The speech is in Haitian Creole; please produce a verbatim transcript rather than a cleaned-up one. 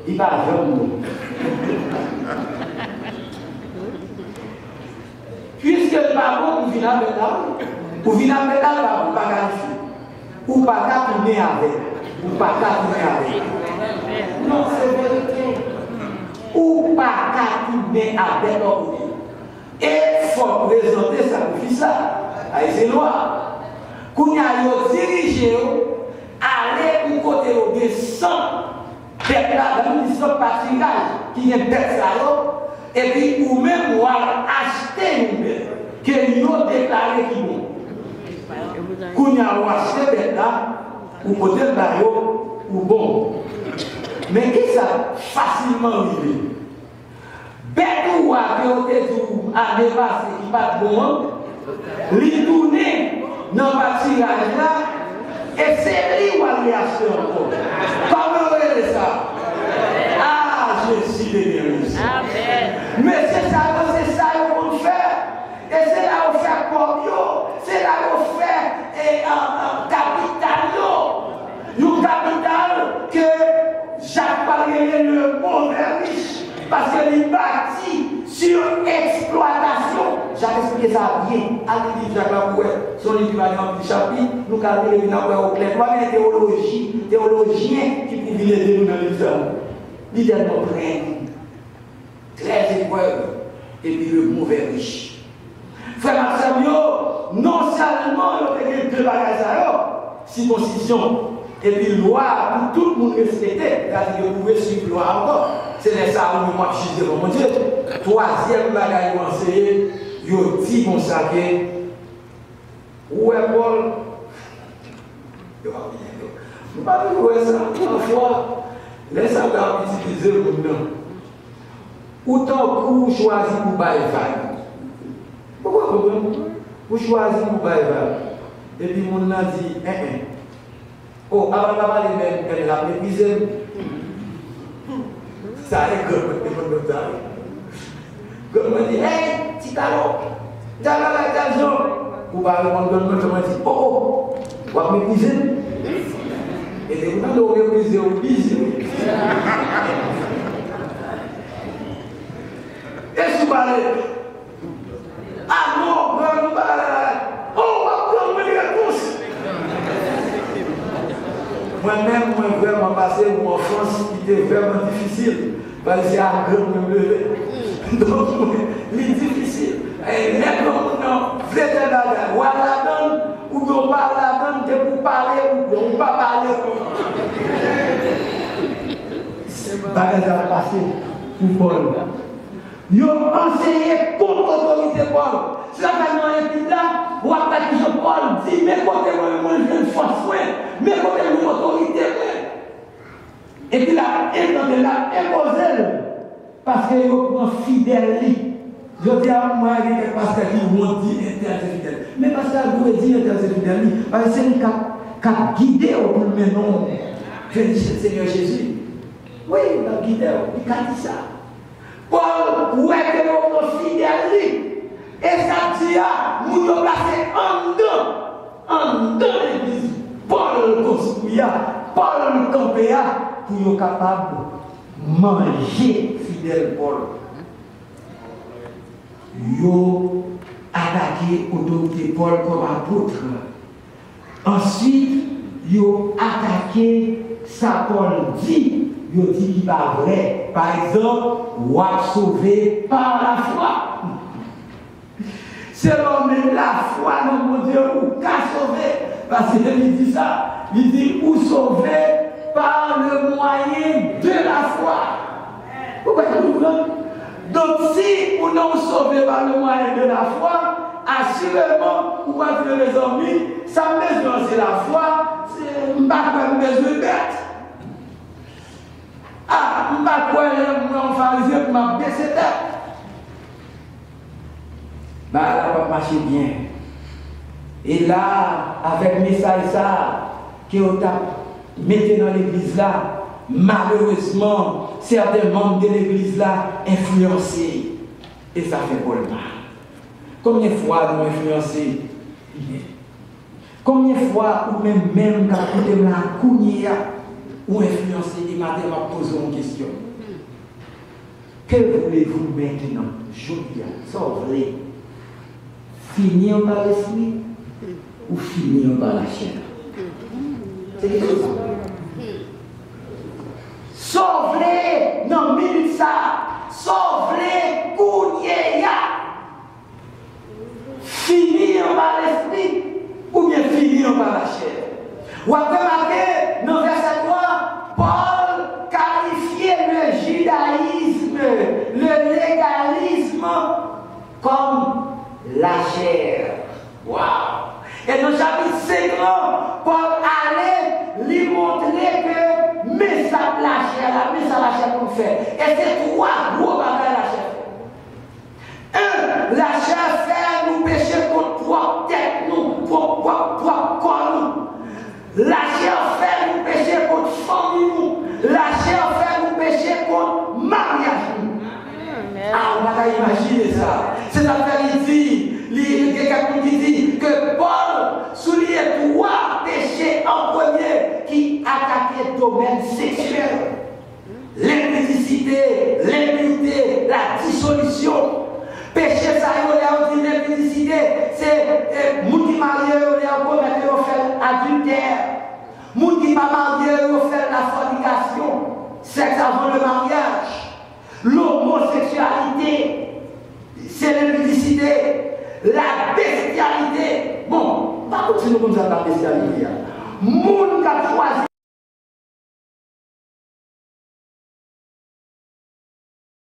Li pa janm bon. Piske l pa bon, ou vin ak bèt la, wi. Ou vin ak bèt la, l pa bon, ou pa kalifye. Ou pa ka tounen avè l. Ou pa ka tounen avè l. Non, se verite. Ou pa ka tounen avè l, non. E fò w prezante sakrifis la. Sa se lwa. Kounye a, yo dirije w ale yon kote yo gen sant bèt la, nan yon sant patiraj ki gen bèt sa yo, epi ou menm w al achte yon bèt ke yo deklare ki bon. Kounye a, ou achte bèt la, ou pote l ba yo, ou bon. Men kisa fasilman rive? Bèt ou a ke yo te di w ane pase ki pa t bon an, li tounen nan patiraj la, e se li w al reyachte ankò. Kòman yo rele sa? Ah, Jezi de Nazarèt. Mesye sa yo, se sa yo konn fè. E se la yo fè kòb yo, se la yo fè, e, a, a, kapital yo. Yon kapital ke Jak pral rele le mauvais riche, paske li bati sou eksplwatasyon. Jak esplike sa byen. Al li liv Jak la pou wè. Se yon liv ki pa gen anpil chapit, nou ka rele, n ap wè oklè. Nou pa gen teyoloji, teyolojyen ki pou vin ede nou nan liv sa. Li tèlman plen. Trè eprèv, epi le mauvais riche. Frè m ak sè m yo, non sèlman yo te gen de bagay sa yo, sikonsizyon, epi lwa a pou tout moun respekte, sètadi ke pou reswiv lwa a ankò. Se lè sa a ou menm w ap jij devan Bondye. Twazyèm bagay yo anseye, yo di konsa ke Ou wè Pòl? Yo pa byen, yo. Nou pa toujou wè sa? Pafwa, lè Satan ap itilize moun nan, ou tankou ou chwazi pou bay vag. Ou pa konprann? Ou chwazi pou bay vag. Epi moun nan di, en, en. O, avan l pa pale menm, Pèl la meprize m. Sa e grann mwen te konn konn sa wi. Grann mwen di, hey, ti talon, tèl bagay, tèl jan. Ou pa reponn grann mwen, grann mwen di, o, o, w ap meprize m. E te pou tande w meprize, w bizi wi. E si w pale, Ah non, grann, nou pa, oh, w ap pran mwen repons. Mwen menm, mwen vrèman pase yon anfans ki te vrèman difisil. Paske se a grann mwen m leve. Donk, mwen, li difisil. E lè granmoun nan vle fè bagay, w al ladan l, oubyen w pa al ladan l, depi w pale, oubyen w pa pale, bagay sa ap pase pou Pòl. Yo anseye kont otorite Pòl. Se sa k fè nan epit la, w ap wè kijan Pòl di, men kote mwen menm mwen jwenn fòs mwen, men kote m jwenn otorite mwen. Epi l ap enplante l, l ap enpoze l, paske yo pran fidèl li. Jodi a, m wè gen kèk pastè ki wont di entèl se fidèl. Men pastè a dwe di entèl se fidèl li, paske se li k ap, k ap gide w pou l mennen w vin Senyè Jezi. Wi, l ap gide w, li ka di sa. Pòl wè ke yo pran fidèl li. E sa k di a, moun yo plase anndan, anndan legliz Pòl konstwi a, Pòl kanpe a, pou yo kapab manje fidèl Pòl. Yo atake otorite Pòl kòm apot. Answit, yo atake sa Pòl di, yo di ki pa vrè. Pa egzanp, w ap sove pa lafwa. Selon menm lafwa nan Bondye, ou ka sove. Paske li di sa, li di, ou sove pa le mwayen de lafwa. Ou pa konprann? Donk, si ou nan ou sove pa le mwayen de lafwa, asireman, ou pral di, mezanmi, sa m bezwen an se lafwa, se, m pa kwè m bezwen bèt. A, m pa kwè lè m wè yon farizyen pou m ap bese tèt. Bagay la p ap mache byen. E la, avèk mesaj sa a ke yo t ap mete nan legliz la, malerezman, sèten manm de legliz la enfliyanse. E sa fè Pòl mal. Konbyen fwa nou enfliyanse? Konbyen fwa ou menm menm k ap koute m la kounye a, Ou enfliyanse e maten m ap poze w yon kesyon. Que voulez-vous maintenant? Jodi a, sa w vle? Finir par l'esprit ou finir par la chair? Se kesyon sa. Sa w vle nan minit sa? Sa w vle kounye a? Finir par l'esprit oubyen finir par la chair? W ap remake nan vèsè twa, Pòl kalifye le jidayizm, le legalizm kòm lachè. Waw! E nan chapit senk lan, Pòl ale, li montre ke men sa lachè la, men sa lachè konn fè. E se twa gwo bagay lachè fè. En, lachè fè nou peche kont pwòp tèt nou, kont pwòp, pwòp kò nou. Lachè fè nou peche kont fanmi nou. Lachè fè nou peche kont maryaj nou. A, ou pa ka imajine sa. Se sa k fè li di, li gen kèk moun ki di ke Pòl souliye twa peche an premye ki atake domèn seksyèl. Lenpidisite, lenpirte, la disolisyon. Peche sa yo, lè yo di lenpidisite, se, e, moun ki marye yo, lè yo komèt yo, yo fè l adiltè. Moun ki pa marye yo, yo fè l lafònikasyon, sèks avan le maryaj, lomoseksyalite, se lenpidisite, la bestyalite. Bon, pa tout si nou konn sa la bestyalite a. Moun k ap chwazi